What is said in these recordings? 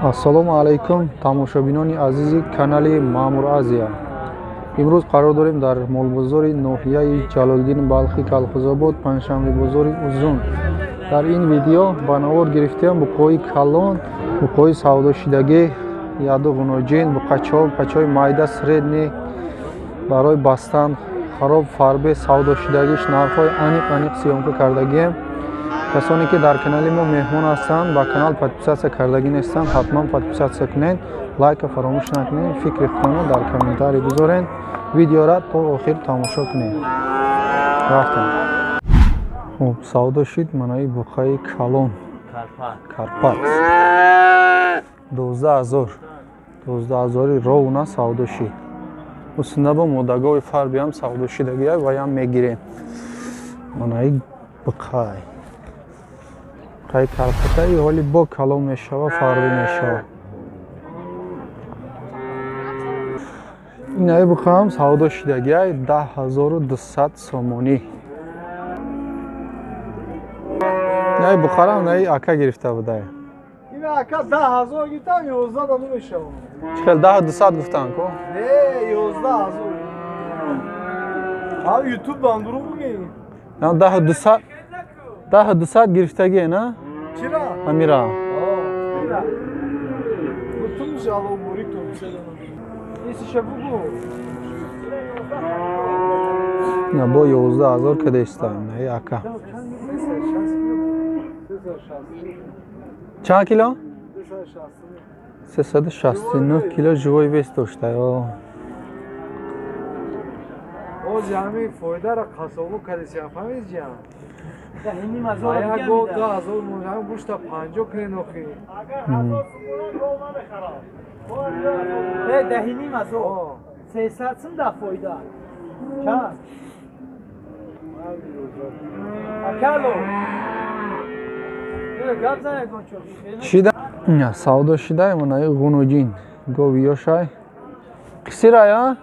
Ассалому алайкум тамошобинони азизи канали Маъмур Азия. Имрӯз қарор дорем дар молбозори ноҳияи Ҷалолиддини Балхӣ, Калхозобод, панҷшанбебозори Узун. Дар ин видео ба навор гирифтем буқои калон, буқои савдошидагӣ, яду ғуноҷин, буқачаҳо, буқачаҳои майда, средний барои бастан, хароб, фарбе, савдошидагиш, нархҳои аниқ аниқ съёмка кардагием. Касоне ки дар канали мо меҳмон ҳастанд, ба канал подписаться кардагӣ нестанд, ҳатман подписаться кунед, лайка фаромӯш накунед, фикри худро дар комментарий гузоред, видеора то охир тамошо кунед. Рафтем. Хуб, савдо шид манаи буқаи калон Карпат 12,000, 12,000 ровна савдо шид. Усинда бо модагови фарбиам савдо шидагия ваям мегирем. Манаи буқай қай Карпатаи ҳоли бо калон мешава, фарбӣ мешава. Инаи буқаам савдо шидагиай 10,200 сомонӣ. Инаи буқарам наи ака гирифта будай. Ина ака 10,000 гирифтам, 11 да намешавам. Чӣ хел 10,200 гуфтан ку? Не, 11,000. Ҳа, YouTube бам дурӯғ мегӯӣ? На, 10,200, 10,200 гирифтагие, на? Чира? Амира. На, бо 11,000 кадестаем, на, ака. Чанд кило? 369 кило живой вес дошта. Ози ҳамин фоидаро қасобо кардесиям, фаҳмидӣ ҷиям? Як гол 2000 мон гӯшта 50 кунен охи. Э, 10,500. 300 сум да фоида. Чанд? Акало. Гап зан ягон чо. Шида? Савдо шида манаи ғунуҷин. Гови ёшай. Қисирай, а?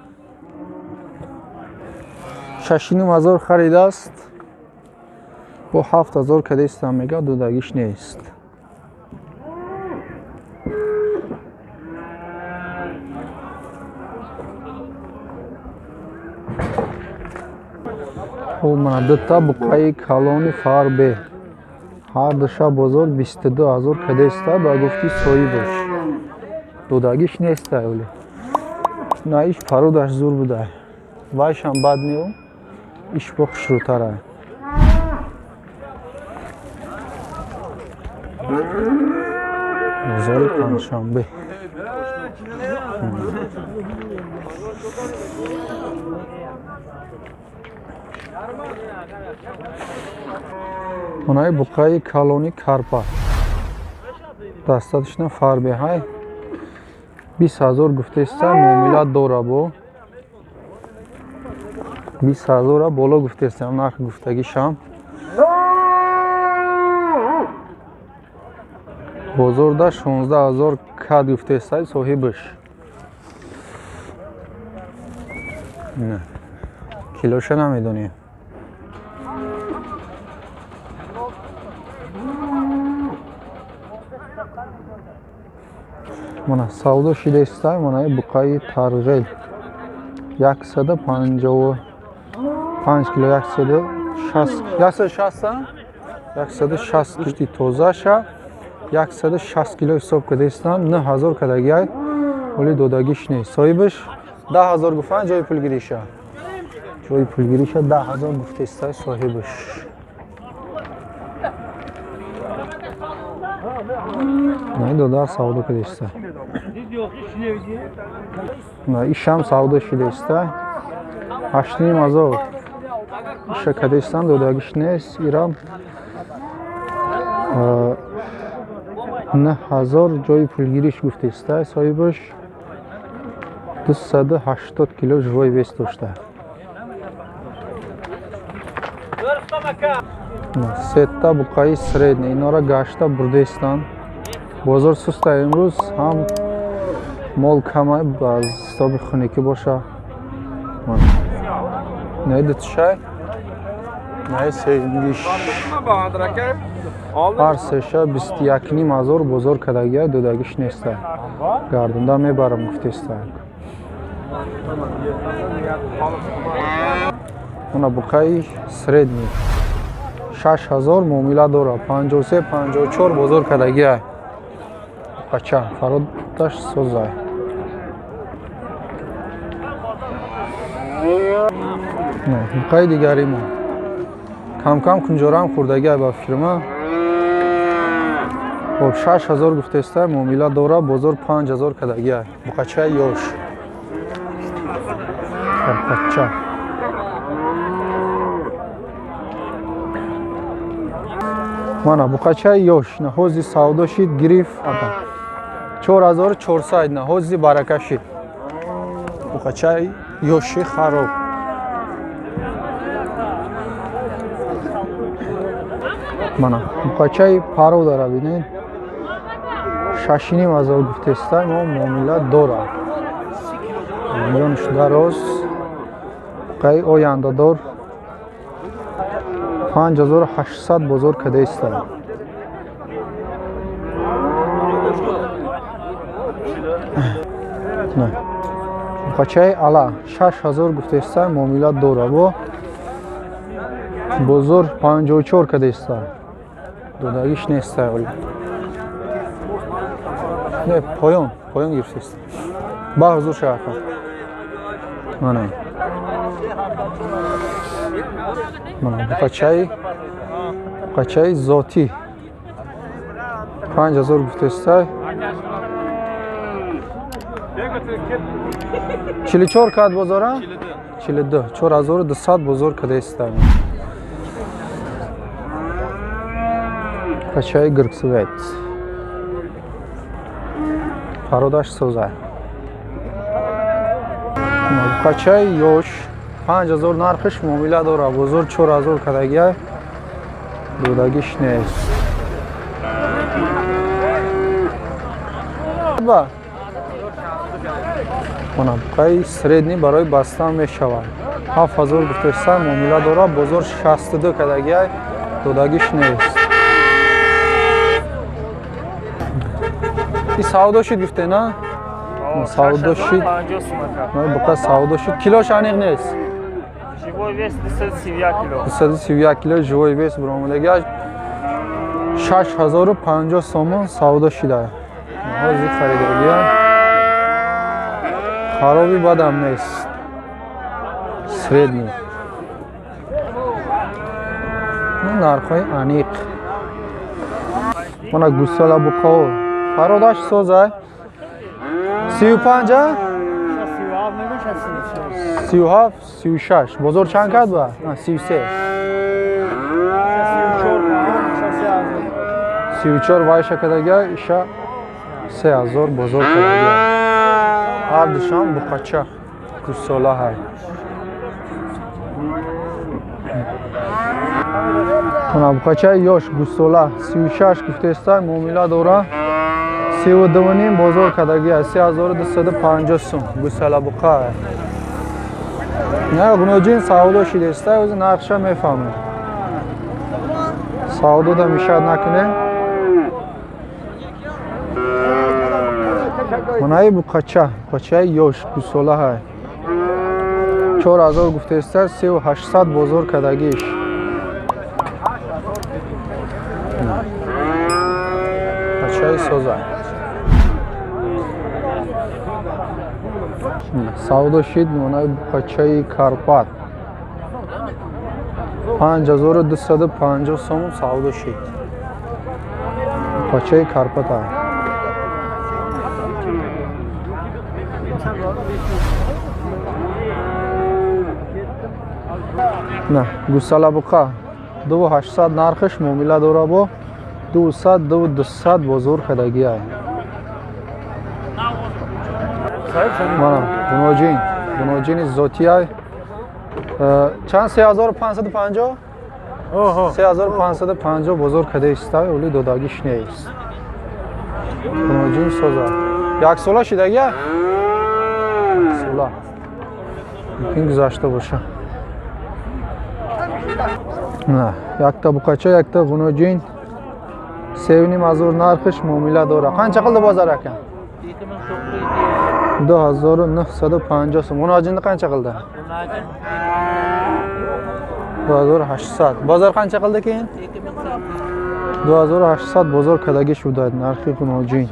6,500 харидааст. Бо 7,000 кадестам мега, додагиш нест. Хуб, мана дута буқаи калони фарбе. Ҳар душа бозор 22,000 кадеста ба гуфти соҳибаш. Додагиш неста оли. На, иш пародаш зур будай. Вайшам бад неу, иш бо хушрӯтарай. Бозори панҷшанбе. Онаи буқаи калони Карпа. Дастатишна фарбеҳай. 20,000 гуфтеста, муомила дора бо. 20,000 боло гуфтестам, нарх гуфтагишам. Бозорда 16,000 кад гуфтестай соҳибаш. Не. Килоша намедонем. Мана савдо шидестай, манаи буқаи тарғел. 155 кило, 160, 160, 160 гӯшти тозаша. 160 кило ҳисоб кардастам, 9,000 кардагиай, оли додагиш нест. Соҳибаш 10,000 гуфтан, ҷои пулгириша. Ҷои пулгириша 10,000 гуфтестай соҳибаш. На, додар савдо кардестай. На, ишам савдо шидестай. 8,500. Иша кардестан, додагиш нест. Ирам 9,000 ҷои пулгириш гуфтестай соҳибаш. 280 кило живой вес дошта. Сетта буқаи средний, инора гашта бурдестан. Бозор суста имрӯз, ҳам мол камай, аз ҳисоби хунукӣ боша. Наи дутшай, наи сегиш. Ҳар сеша 21,5 ҳазор бозор кардагия, додагиш неста. Гардонда мебарам гуфтеста. Она буқаи средний 6 000 муомила дора, 53, 54 бозор кардагия. Буқача фародаш созай. Буқаи дигаримон камкам кунҷораам хӯрдагия ба фирма. Хоб, 6 000 гуфтеста, муомила дора, бозор 5 000 кардагия. Буқачаи ёш. Буқача. Мана буқачаи ёш, наҳози савдо шид, гирифт 4400, наҳози барака шид. Буқачаи ёши хароб. Мана буқачаи паро дара, бинед, 6,5 ҳазор гуфтеста, мо муомила дора. Миллион шуда роз буқаи ояндадор 5800 бозор кадаиста. Буқачаи ала 6 000 гуфтеста, муомила дора, бо бозор 54 кадаиста. Додагиш неста оли. Не, поён, поён гирифтест. Ба ҳузур шарафа. Мана. Мана буқачаи зотӣ 5 000 гуфтеста. 44 кад бозора? 42. 4200 бозор кадаиста. Буқачаи гирксвет. Пародаш соза. Буқачаи ёш 5 000 нархиш, муомила дора, бозор 4 000 кардагия, додагиш нест. Ба мана буқаи средний барои бастан мешавад. 7 000 гуфтеста, муомила дора, бозор 62 кардагия, додагиш нест. И савдо шид гуфте, на? Савдо шид. Буқа савдо шид. Килош аниқ нест. Живой вес 231 кило. 231 кило живой вес баромадагия. 6050 сомон савдо шида. Ҳозир харидагия. Хароби бадам нест. Средний. Нархҳои аниқ. Мана гусала буқао. Пародаш созай. 35, а? 37, 36. Бозор чанд кард ба? 33. 34 вайша кардагия, иша 3 000 бозор кардагия. Ҳар душам буқача гусола ҳай. Мана буқачаи ёш гусола 36 гуфтеста, муомила дора. 32,5 бозор кардагия, 3250 сум гусала буқа. Не, гуноҷин савдо шидеста, ози нархша мефаҳмем. Савдо да мешад накунем. Манаи буқача, буқачаи ёш гусола ҳай. 4000 гуфтеста, 3800 бозор кардагиш. Буқачаи соза. Савдо шид манаи буқачаи Карпат. 5250 сомон савдо шид. Буқачаи Карпат ҳай. На, гусала буқа 2800 нархиш, муомила дора, бо 200, 2200 бозор кардагия. Мана гуноҷин, гуноҷини зотиай. Чанд 3550? 3550 бозор карда иста, оли додагиш нест. Гуноҷин соза. Як сола шидагия? Сола. Мумкин гузашта боша. На, якта буқача, якта гуноҷин. 3,5 ҳазор нархиш муомила дора. Қанча қилди бозор ака? 2950 сум. Г'унojinni qancha qildi? 2800. Bozor qancha qildi keyin? 2800 bozor кадаги шуда нархи г'унojин.